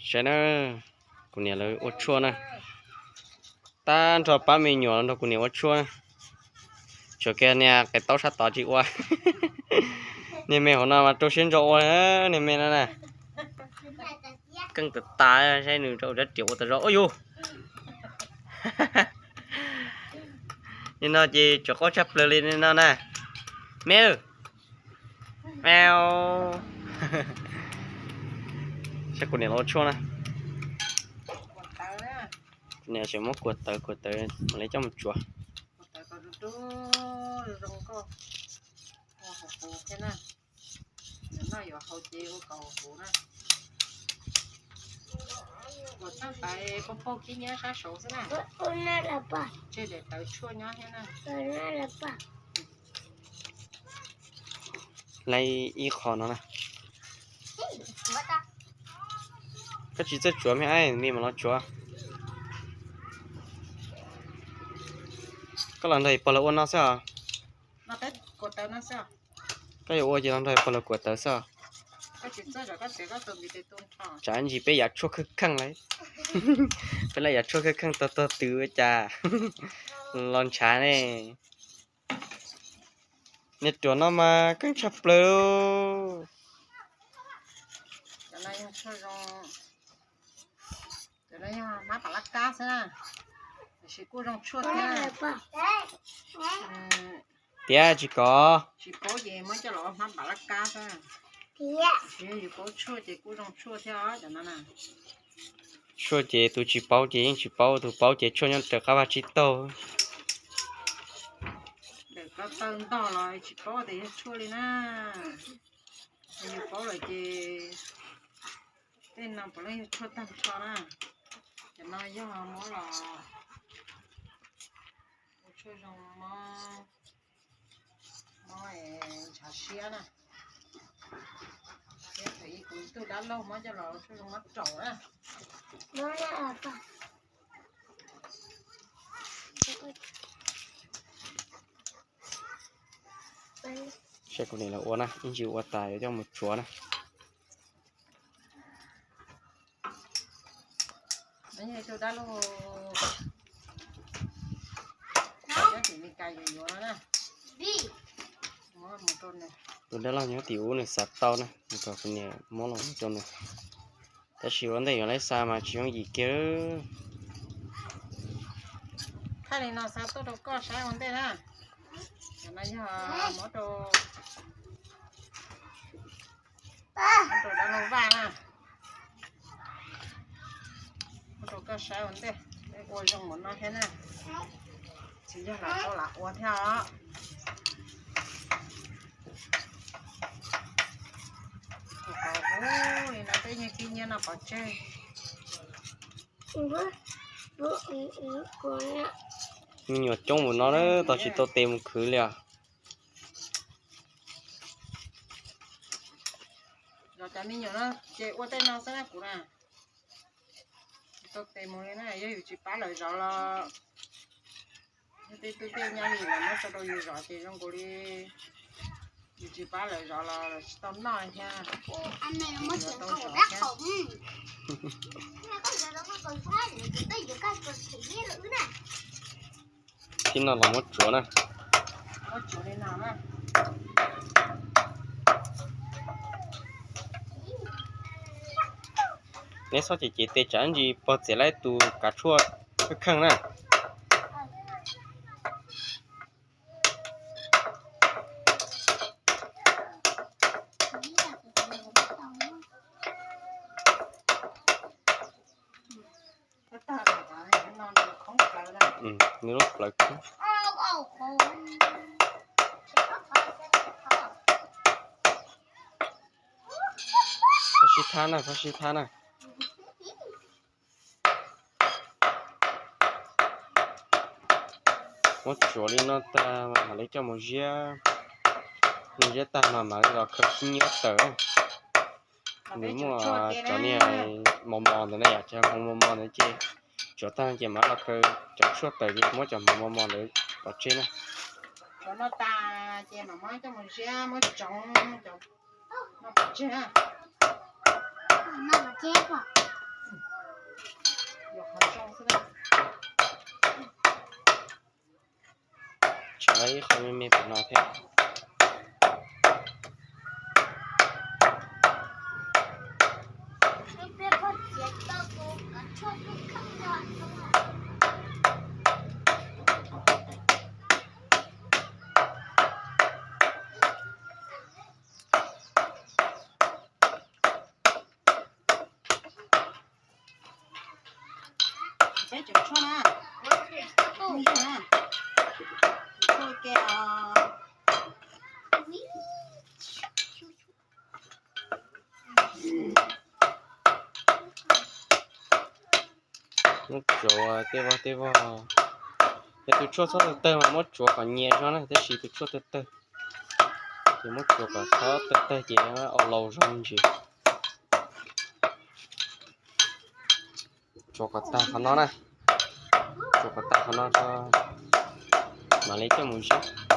Saib na, kuv niam lawv ua tshuaj na. Tag nrho pab me nyuam los nrog kuv niam ua tshuaj na. Tshuav kiag niag qe taub sab tod tsis ua. Niag me hauv no mas rau siab ntso ua, niag me no na. Keej tas tas, saib nws rau rab riam ua tas zog. Ua yus, nim no ces tsuas qaub tshaj plaws li no na. Me, me, saib kuv niam lawv ua tshuaj na. Kuv niam tseem muab kuam tawv, kuam tawv mam li coj mus tsuav. Laib ib qho no na. Koj tsis txawj tsuav me, me mam los tsuav. Koj los nrog pog lawv ua no xwb os. Koj yuav ua ces los nrog pog lawv kuam tawv xwb os. Tsam ntsis peb yav tshuaj kheej kheej lawm. Peb lawv yav tshuaj kheej kheej tuag tuag twm ua cas los ntshav ne. Niag ruam no mas keej tshaj plaws. Tias tsis kom. Tshuaj ces tus tsis paub ces yeej tsis paub, tus paub ces tshuaj nyob raws qab vaj tsib taug. Ntawm ko taw ntog los tsis paub tias yog tshuaj li na. Yus paub lawm ces tej no puav leej yog tshuaj tag nrho na. Cov no yog muab los ua tshuaj zoo mob, mob ntshav siab na. Thiab thaum ub kuv tus dab laug muab coj los ua tshuaj zoo mob raum na. Saib kuv niam lawv ua na, ib ntsis ua tas yuav coj mus tsuav na. Tus dab laug nyob tim ub nws xav tau na, nws kom kuv niam muab los rau nws. Tab sis ua ntej yuav laib xa mas tsis yooj yim kiag. Thaij li no xa tuaj rau koj saib ua ntej na. Cov no yog muab rau, muab rau dab laug Vaj na. Muab rau koj saib ua ntej, ua zoo mus no thiab na. Tsis yog lam tau lam ua thiab os. Li no peb yeej tib nyiab no pov tseg. Me nyuam coob mus no tau tsis tau tes mus khwv li os. Zov cov me nyuam no ces ua tej no xwb na kuv na. Tsis tau tes mus li na, yog yus tsis pab lawv zov los yog tej tub tej nyab li lawv muab tso rau yus zov ces zoo nkaus li yus tsis pab lawv zov los lawv tsis tau noj thiab. Tau zov thiab. Tib no los muab tsuav na. Neb txhob ces cev tes tsam ntsis pog txiav laib tus kav tshuaj kheej kheej na. Nws lub plawv kub. Koj sib thab na, koj sib thab na. Muab tsuav li no tag mam li coj mus ziab. Ziab tag mas mam li los khaws khib nyiab tawm. Nws muaj cov niag mos mos ntawd na, yam cov hmoov mos mos ntawd ces tsuav tag ces mam los khaws cov tshuaj tawm ces muab cov hmoov mos mos ntawd pov tseg na. Cov no tas ces mam muab coj mus ziab, muab tsoov cov no pov tseg na. Tseem ib qho me me pem no thiab. Peb cov tshuaj na, tshuaj ke os. Muab tsuav tej vog tej vog. Ces tus tshuaj txhob tawg tawg mas muab tsuav kom nyias zog na, tab sis tus tshuaj tawg tawg ces muab tsuav kom txhob tawg tawg ces ua laus zog me ntsis. Tsuav kom tag qhov no na, tsuav kom tag qhov no tso, mam li coj mus zeb.